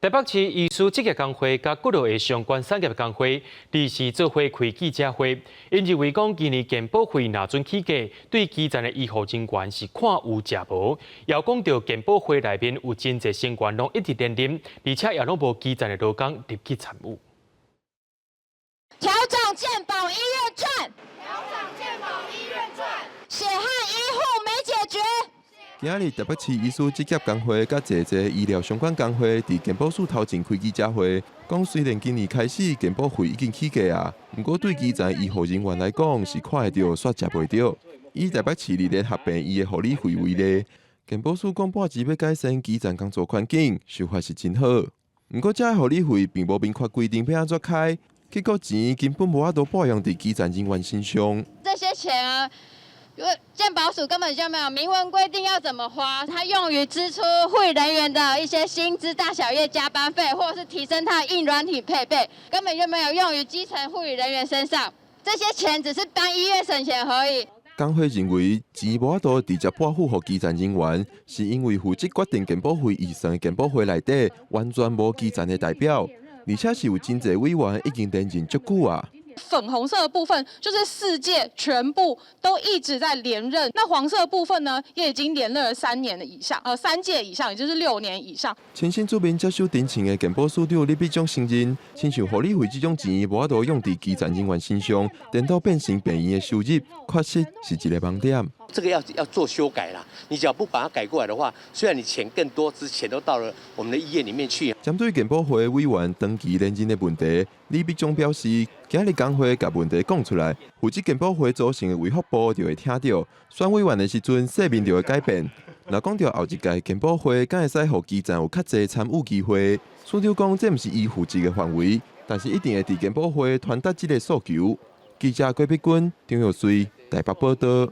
台北市醫師職業工會佮幾落個相關產業工會，臨時做伙開記者會，𪜶認為講今年健保費若準起價，對基層的醫護人員是看有食無。又講著健保會內面有真濟成員攏一直連任，而且也攏無基層的勞工入去參與。調漲健保醫院賺，調漲健保醫院賺，血汗醫護沒解決。今仔日台北市醫師職業工會佮濟濟醫療相關工會佇健保署頭前開記者會，講雖然今年開始健保費已經起價啊，毋過對基層醫護人員來講是看會著，煞食袂著。以台北市立聯合病院的護理費為例，健保署講撥錢欲改善基層工作環境，想法是真好。毋過這護理費並無明確規定欲按怎開，結果錢根本無法度撥用佇基層人員身上。這些錢啊，因為健保署根本就沒有明文規定要怎麼花，它用於支出護理人員的一些薪資、大小夜加班費，或者是提升他硬軟體配備，根本就沒有用於基層護理人員身上。這些錢只是幫醫院省錢而已。工會認為錢無法度直接撥付予基層人員，是因為負責決定健保費預算的健保會內底完全無基層的代表，而且是有真濟委員已經連任足久啊。粉紅色的部分就是四屆全部都一直在連任，那黃色的部分呢，也已經連任了3年的以上，3屆以上，也就是6年以上。親身出面接受陳情的健保署長李必忠承認，親像護理費這種錢無法度用佇基層人員身上，顛倒變成病院的收入，確實是一個盲點。這個要做修改啦，你只要不把它改過來的話，雖然你錢更多，只是錢都到了我們的醫院裡面去。針對健保會委員長期連任的問題，李必忠表示，今日工會共問題講出來，負責健保會組成的衛福部就會聽著，選委員的時陣，勢面就會改變。若講著後一屆健保會，敢會使予基層有較濟參與機會？署長講，這毋是伊負責的範圍，但是一定會佇健保會傳達這個訴求。記者郭碧君、張玉穗台北報道。